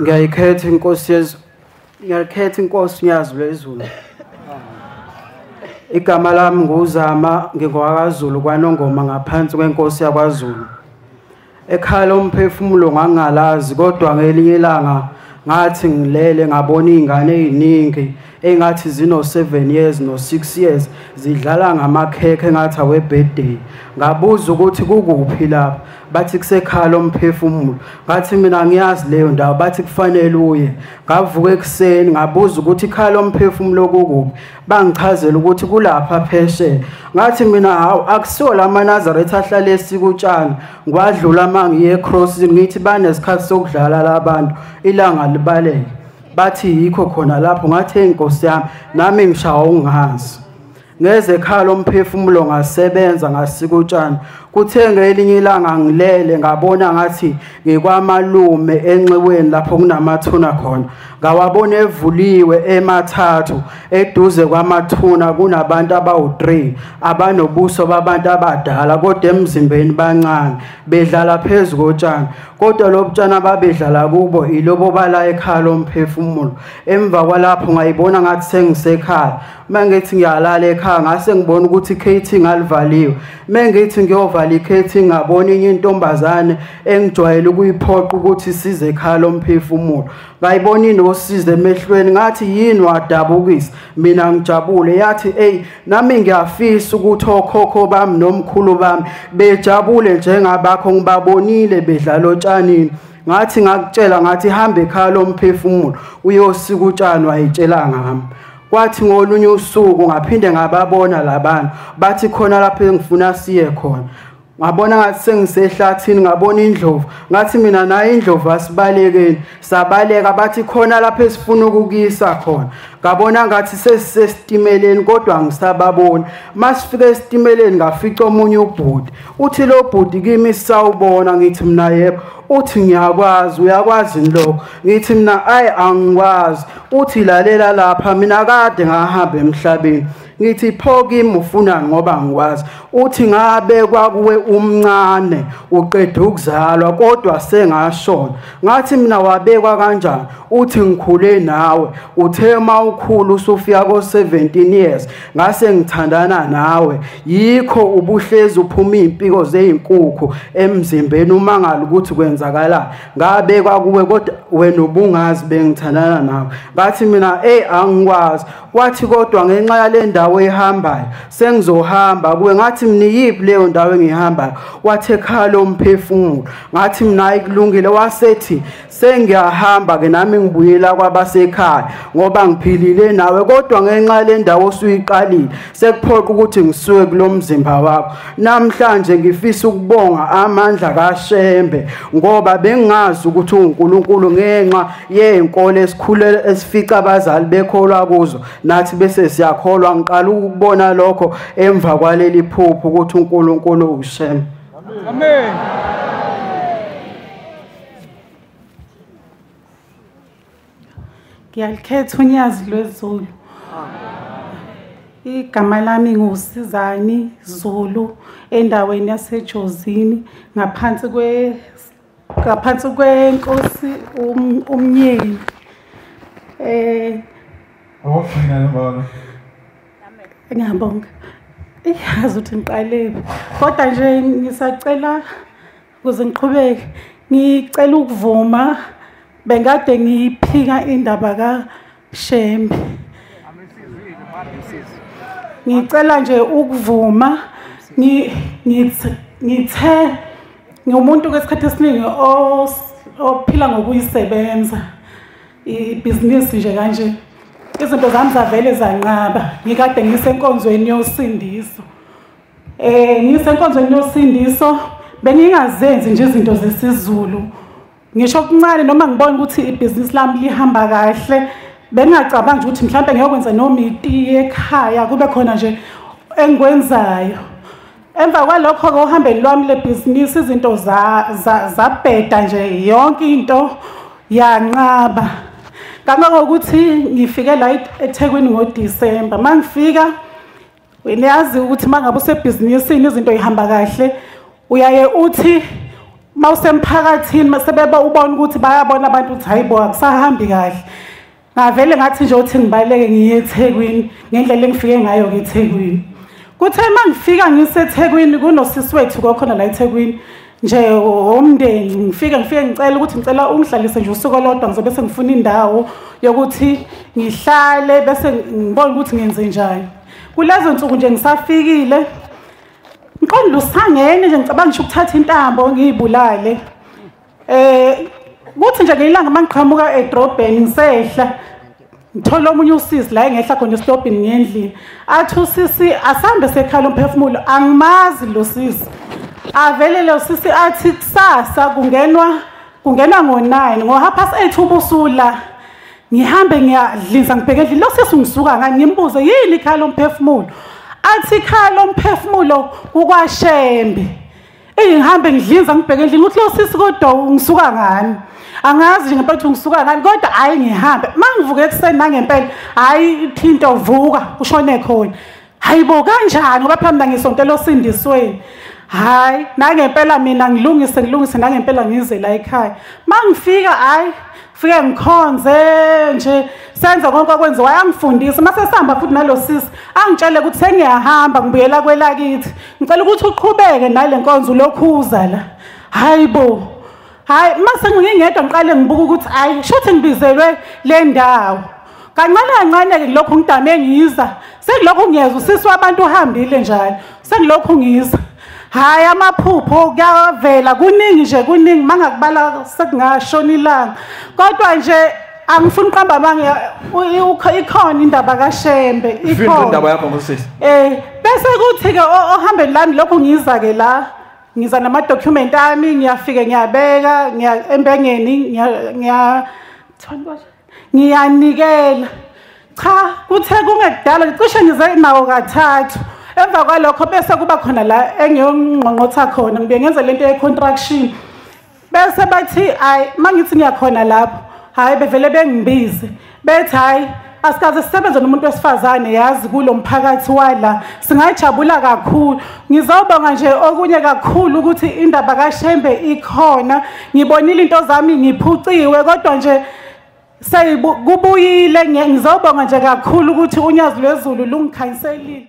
Ngiyayikhetha inkosi yezulu. Ngiyakhetha inkosi uNyazi lwezulu. Igama lami nguZama, ngingowakaZulu kwaNongoma ngaphansi kwenkosi yakwaZulu. Ekhaya lomphefumulo ngangalazi, kodwa ngelinye ilanga ngathi ngilele ngabona izingane eziningi engathi zino 7 years no 6 years zidlala ngamakhekhe engathi awe birthday. Ngabuza ukuthi kukuphi lapha, bathi kusekhaya lomphefumulo. Ngathi mina ngiyazi leyo ndawo, bathi kufanele uye. Ngavuka ekuseni ngabuza ukuthi ikhaya lomphefumulo kukuphi, bangichazela ukuthi kulapha phesheya. Ngathi mina hawu, akusiwo lamaNazaretha ahlale esikutshani. Ngwadlula mangiye ecrossing, ngithi banesikhathi sokudlala labantu, ilanga libaleke. Bathi yikho khona lapho. Ngathi inkosi yami, nami ngishawa ungazi. Ngeze ekhaya lomphefumulo ngasebenza ngasika utshani. Kuthe ngelinye ilanga ngilele ngabona ngathi ngikwamalume enxiweni lapho kunamathuna khona. Ngawabona evuliwe emathathu, eduze kwamathuna kunabantu abawu3 abanobuso babantu abadala kodwa emzimbeni bancane, bedlala phezu kotshani. Kodwa lobu tshani ababedlala kubo ilobo bala ekhaya lomphefumulo. Emva kwalapho ngayibona ngathi sengisekhaya. Mangithi ngiyalala ekhaya ngase ngibona ukuthi iKT ngalivaliwe. Mengithi ngiyovala iKT ngabona enye intombazane engijwayele ukuyiphoqa ukuthi size ekhaya lomphefumulo. Ngayibona inosizo emehlweni, ngathi yini wadabukisa, mina ngijabule. Yathi hey, nami ngiyafisa ukuthi okhokho bami nomkhulu bami bejabule njengabakho, ngibabonile bedlala otshanini. Ngathi ngakutshela ngathi hamba ekhaya lomphefumulo uyosika utshani, wayitshela ngami. Kwathi ngolunye usuku ngaphinde ngababona labantu, bathi khona lapho engifuna siye khona. Ngabona ngathi sengisehlathini, ngabona indlovu. Ngathi mina nayo indlovu asibalekeni. Sabaleka, bathi khona lapho esifuna ukukuyisa khona. Ngabona ngathi sesisesitimeleni kodwa angisababoni. Masifika esitimeleni ngafica omunye ubhuti. Uthi lo bhuti kimi sawubona, ngithi mina yebo. Uthi ngiyakwazi, uyakwazi lokho? Ngithi mina ayi angikwazi. Uthi lalela lapha, mina kade ngahamba emhlabeni. Ngithi pho kimi ufunani ngoba ngikwazi? Uthi ngabekwa kuwe umncane uqeda ukuzalwa kodwa sengashona. Ngathi mina wabekwa kanjani? Uthi ngikhule nawe, uthe uma ukhulu usufika ko 17 years ngase ngithandana nawe, yikho ubuhlezi uphuma impiko zezinkukhu emzimbeni umangala ukuthi kwenzakala. Ngabekwa kuwe kodwa wena ubungazi bengithandana nawe. Ngathi mina hey angikwazi. Wathi kodwa ngenxa yale ndawo ehambayo sengizohamba kuwe. Ngathi mina yiphi leyo ndawo engihambayo? Wathi ekhaya lomphefumulo. Ngathi mina ayikulungile. Wasethi sengiyahamba ke nami ngibuyela kwabasekhaya ngoba ngiphilile nawe, kodwa ngenxa le ndawo osuyiqalile sekuphoqa ukuthi ngisuke kulomzimba wakho. Namhlanje ngifisa ukubonga amandla kaShembe ngoba bengazi ukuthi uNkulunkulu ngenxa yezinkolo esikhule esifica abazali bekholwa kuzo, nathi bese siyakholwa. Ngiqala ukubona lokho emva kwaleli phupho ukuthi uNkulunkulu uShembe. Amen. Ngiyalikhetha uNyazi lwezulu. Igama lami nguSizani Zulu, endaweni yaseJozini, ngaphansi kwenkosi uMnyeni. Ngiyabonga. Iyazi ukuthi ngiqale, kodwa nje ngisacela ukuze ngiqhubeke, ngicela ukuvuma. Bengade ngiyiphika indaba kaShembe. Ngicela nje ukuvuma. Ngithe ngumuntu kwesikhathi esiningi ophila ngokuyisebenza ibhizinisi nje kanje. Izinto zami zavele zanqaba. Ngikade ngisenkonzweni yosindiso. Ngisenkonzweni yosindiso bengingazenzi nje izinto zesiZulu. Ngisho kuncane noma ngibona ukuthi ibhizinisi lami lihamba kahle, bengingacabangi ukuthi mhlawumbe ngiyokwenza noma itiye ekhaya kube khona nje engikwenzayo. Emva kwalokho ke ohambeni lwami lebhizinisi izinto zabheda nje, yonke into yanqaba. Kangangokuthi ngifike la eThekwini ngoDisemba. Mangifika, niyazi ukuthi mangabe usebhizinisini izinto ihamba kahle, uyaye uthi mawusemphakathini sebeba ubona ukuthi bayabona abantu ukuthi hayibo akusahambi kahle. Ngavele ngathi nje uthi ngibaleke ngiye eThekwini ngendlela engifike ngayo ke eThekwini. Kuthe mangifika ngiseThekwini kunosisi wethu kokhona la eThekwini nje omndeni, ngifike ngicela ukuthi ngicela ungihlalise nje usuku olodwa, ngizobe sengifuna indawo yokuthi ngihlale bese ngibone ukuthi ngenze njani. Kulezo nsuku nje ngisafikile ngiqonda usangene nje ngicabanga nje ukuthatha intambo ngiyibulale. Kuthi nje ngelanga mangiqhamuka edrobheni ngisehla ngithola omunye usisi la engehla khona esitobhini ngendlini, athi usisi asambe sekhala umphefumulo, angimazi lo sisi. Avele lo sisi athi kusasa kungenwa ngo9 ngo8:30 ubusula. Ngihambe ngiyadliza ngibheke endlini, lo sisi ngisuka ngani, ngimbuze yini ikhala umphefumulo, athi ikhala umphefumulo kuKwaShembe. Ngihambe ngidliza ngibheke endlini ukuthi lo sisi kodwa ngisuka ngani, angazi nje ngempela ukuthi ngisuka ngani, kodwa hayi ngihambe. Mangivuka ekuseni nangempela hayi ithinto vuka ushone khona. Hayibo kanjani ngoba phela mina ngisontela osindisweni. Hayi nangempela mina ngilungise nangempela ngize la ekhaya. Mangifika hayi fike ngikhonze nje senza konke okwenziwa, wayangifundisa. Mase sihamba futhi nalo sisi angitshele ukuthi sengiyahamba ngibuyela kwelakithi, ngicela ukuthi uqhubeke nale nkonzo lokhuza la. Hayibo hayi mase ngingedwa ngiqale ngibuka ukuthi hayi shuthi ngibizelwe le ndawo. Kancane kancane ke lokhu ngidame ngiza, sengilokhu ngiyezwa usisi wabantu uhambile njalo, sengilokhu ngiza. Hayi amaphupho kuyavela kuningi nje kuningi, mangakubala sekungashona ilanga. Kodwa nje angifuni uqamba amanga, ikhona indaba kaShembe, ikhona indaba yakho ngosisi. Bese kuthi ke ohambeni lami lokhu ngiza ke la, ngiza nama document ami, ngiyafika ngiyabeka, ngiya embengeni, ngiyanikela. Cha kuthe kungekudala ngicishe ngize nawo kathathu. Emva kwalokho bese kuba khona la engiyongqongqotha khona, ngibuye ngenze lento ye-contraction. Bese bathi hayi mangithi ngiyakhona lapho, hayi bevele bengibize bethi hayi asikaze sisebenze nomuntu wesifazane yazi kulo mphakathi wala, singajabula kakhulu. Ngizobonga nje okunye kakhulu ukuthi indaba kaShembe ikhona, ngibonile into zami ngiphuciwe, kodwa nje seyibuyile. Ngizobonga nje kakhulu ukuthi uNyazi lwezulu lungikhanyiselile.